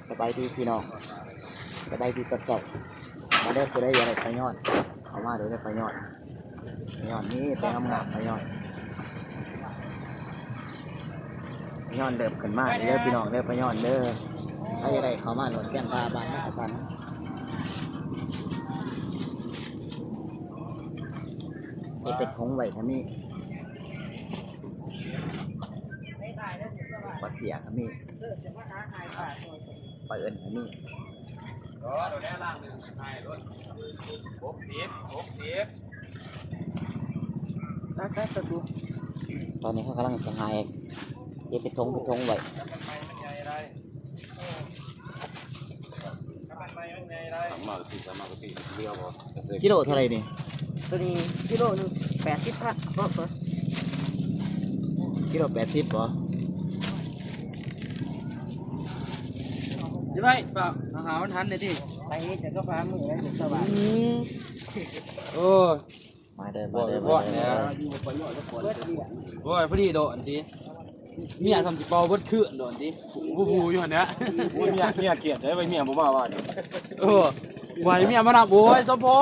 ສະບາຍດີພີ່ນ້ອງ ສະບາຍດີຕອນເຊົ້າ. ມາເດີ ຜູ້ໃດຢາກໄດ້ປາຍອດ ເຂົ້າມາເດີ ໄດ້ປາຍອດ ປາຍອດນີ້ ປາງາມໆ ປາຍອດ ປາຍອດເລີ່ມຂຶ້ນມາເດີພີ່ນ້ອງເດີ ປາຍອດເດີ. ໃຜຢາກໄດ້ເຂົ້າມາໂລດ ແກ້ມທາ ບ້ານນາກະສັນ ເຮັດເປັນຖົງໄວ້ກໍມີ ປັດເປຍກໍມີ ປາເອີ້ນກໍມີ. ຕອນນີ້ເຂົາກຳລັງສະຫາຍເຮັດເປັນຖົງເປັນຖົງໄວ້. ກິໂລເທົ່າໃດນີ້? ຕົວນີ້ກິໂລໜຶ່ງແປດສິບພັນ ເພາະວ່າ ກິໂລແປດສິບບໍ? ຢູ່ໄວ້ ຝາກຫາມັນທັນແດ່ຕິ. ໄປເຮັດຫຍັງກໍພາມືໄດ້ ສະຫວ່າງ. ອືມ ໂອ້ຍ ມາເດີ ມາເດີ ມາເດີ ຢູ່ບໍ່ພໍເນາະ ເບິດເລື່ອງ. ໂອ້ຍ ພໍດີໂດນຕິ ເມຍສ່ຳຊິເປົ່າເບິດຄືນໂດນຕິ ຜູ້ຜູ້ຢູ່ຫັ້ນແຫຼະ. ໂອ້ຍ ເມຍ ເມຍກຽດເດ້ ໄວ້ເມຍບໍ່ມາວ່ານີ້. ເອີ ໄວ້ເມຍມານຳ. ໂອ້ຍ ສົມພໍ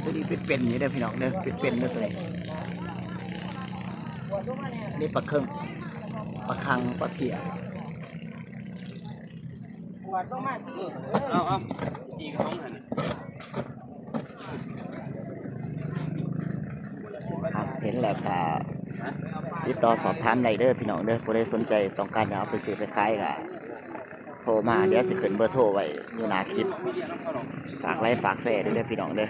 ຕົວນີ້ເປັນໆຢູ່ເດີພີ່ນ້ອງເດີ ເປັນໆເດີຕົວນີ້. ນີ້ປາເຄິງ ປາຄັງ ປາເພຍ. ເອົາ ເອົາ ອີກຂອງຫັ້ນ ເຫັນແລ້ວກໍຕິດຕໍ່ສອບຖາມໄດ້ເດີພີ່ນ້ອງເດີ. ຜູ້ໃດສົນໃຈຕ້ອງການຈະເອົາໄປຊື້ໄປຂາຍກໍໂທມາ ດຽວຊິຂຶ້ນເບີໂທໄວ້ຢູ່ໜ້າຄລິບ. ຝາກໄລຄ໌ຝາກແຊເດີພີ່ນ້ອງເດີ.